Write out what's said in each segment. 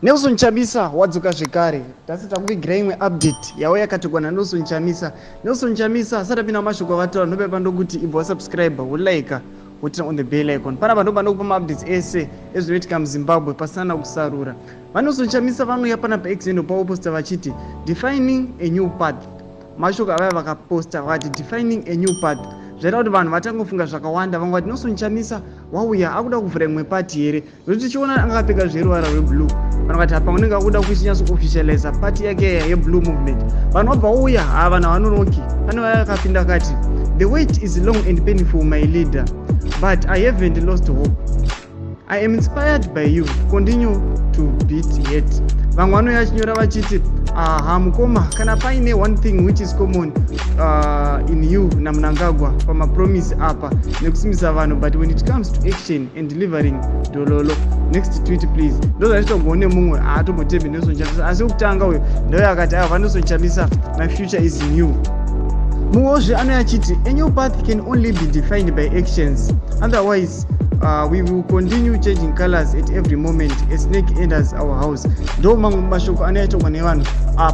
Nelson Chamisa wadzoka zvekare. Tasi takuvigira imwe update yauya yakatukwa naNelson Chamisa. Nelson Chamisa asati apinda mumashoko avataura ndopepa ndokuti ibva wasubscribe, wolike, woturn on the bell icon. Panapa ndopa ndokupa maupdates ese ezvinoitika muZimbabwe pasina kusarura. VaNelson Chamisa vanouya panapa X handle pavo posta vachiti defining a new path. Mashoko avaya vakaposta vakati defining a new path zvaita kuti vanhu vatangofunga zvakawanda. Vamwe vati Nelson Chamisa wauya akuda kuvhura imwe party here, nokuti tichiona anga akapfeka zveruvara rweblue. Vanhu vakati apa unenge akuda kuchinyatso officializa party yake yeblue movement. Vanhu vabva uya haa, vanhu havanonoki. Pane vaya vakapinda akati, "The wait is long and painful, my leader, but I haven't lost hope. I am inspired by you. Continue to beat yet." Vamwe vanouya vachinyora vachiti, "Aha mukoma, kana paine one thing which is common in you naMnangagwa pamapromise apa nekusimbisa vanhu, but when it comes to action and delivering, dololo. Next tweet, please." Ndo zvachitogone mumwe haatombotembi Nelson Chamisa, asi wekutanga uyo ndoyo akati, "Aiwa, vaNelson Chamisa, my future is new." Mumwezve anouya achiti, "A new path can only be defined by actions. Otherwise we will continue changing colors at every moment a snake enters our house." Ndo mamwe mashoko anoyaitogwa nevanhu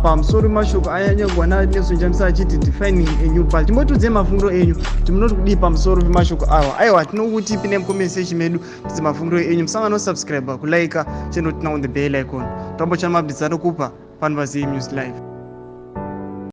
pamusoro mashoko ayanyorwa naNelson Chamisa achiti defining a new path. Timbotiudzei mafungiro enyu kuti munoti kudii pamusoro pemashoko awa. Aiwa, tinokuti pine mucomment section medu tidze mafungiro enyu. Musangano subscribe, kulike, cheno turn on the bell icon. Tambochana maupdates anokupa pano paZM News Live.